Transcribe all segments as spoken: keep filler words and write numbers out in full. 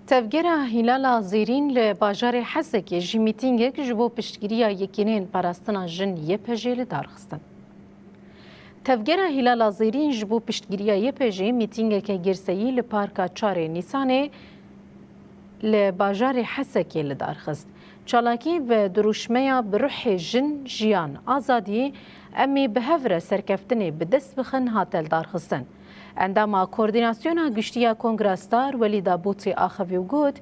Tevgera Hîlala Zêrîn li bajarê Hesekê jî mîtîngek ji bo piştgiriya yekîneyên parastina jin Y P J li dar xistin. Tevgera Hîlala Zêrîn ji bo piştgiriya Y P J mîtîngeke girseyî li Parka Çarê Nîsanê li bajarê Hesekê li dar xist. Çalakî bi dirûşmeya "Bi ruhê jin, jiyan, azadî, em ê bi hev re serkeftinê bi dest bixin" hate lidarxistin. Endama Koordînasyona Giştî ya Kongra Star Welîda Bûtî axivî û got,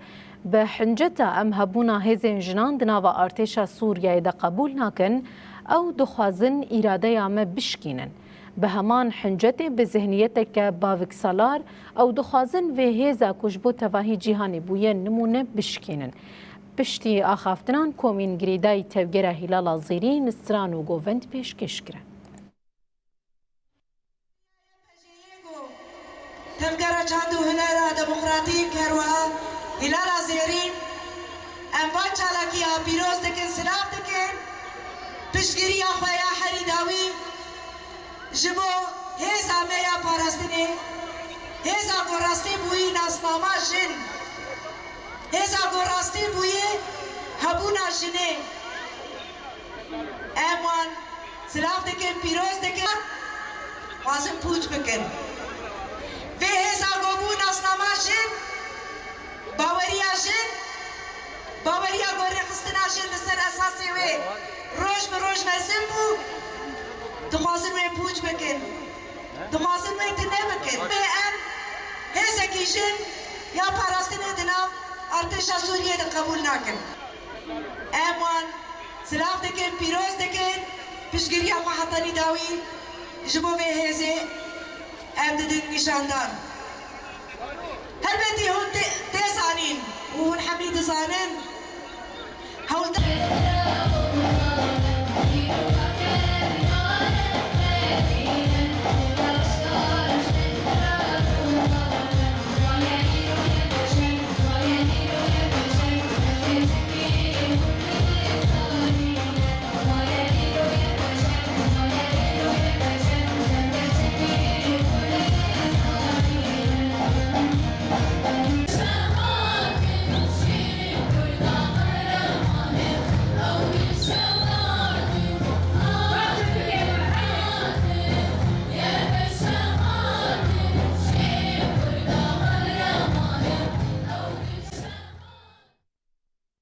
"Bi hinceta em hebûna hêzên jinan di nava artêşa Sûriyeyê de qebûl nakin, ew dixwazin îradeya me bişkînin. Bi heman hincetê bi zihniyeteke baviksalar ew dixwazin vê hêza ku ji bo tevahî cîhanê bûye nimûne bişkînin." Piştî axaftinan komîn girêdayî Tevgera Hîlala Zêrîn stran û govend pêşkêş kirin. Tevgera Çand û Hunera Demokratîk her wiha Hîlala Zêrîn, em van çalakiya pîroz dikin, silav dikin, piştgiriya xwe ya herî dawî ji bo hêza me ya parastinê, hêza ku rastî bûyî nasnama jin, hêza ku rastî bûyî hebûna jinê. Em wan silav dikin, pîroz dikin, xwazin pûç bikin. Vê hêza ku bû nasnama jin, baweriya jin, baweriya ku rêxistina jin li ser esasê wê roj bi roj mezin bû, dixwazin wê pûç bikin. Dixwazin wê tune bikin. Wê em hêzekî jin ya parastinê di nav artêşa Sûriyê de qebûl nakin. Em wan silav dikin, pîroz dikin, piştgiriya xwe hetanî dawî ji bo vê hêzê em didin nîşandan. Helbetî hûn tê-,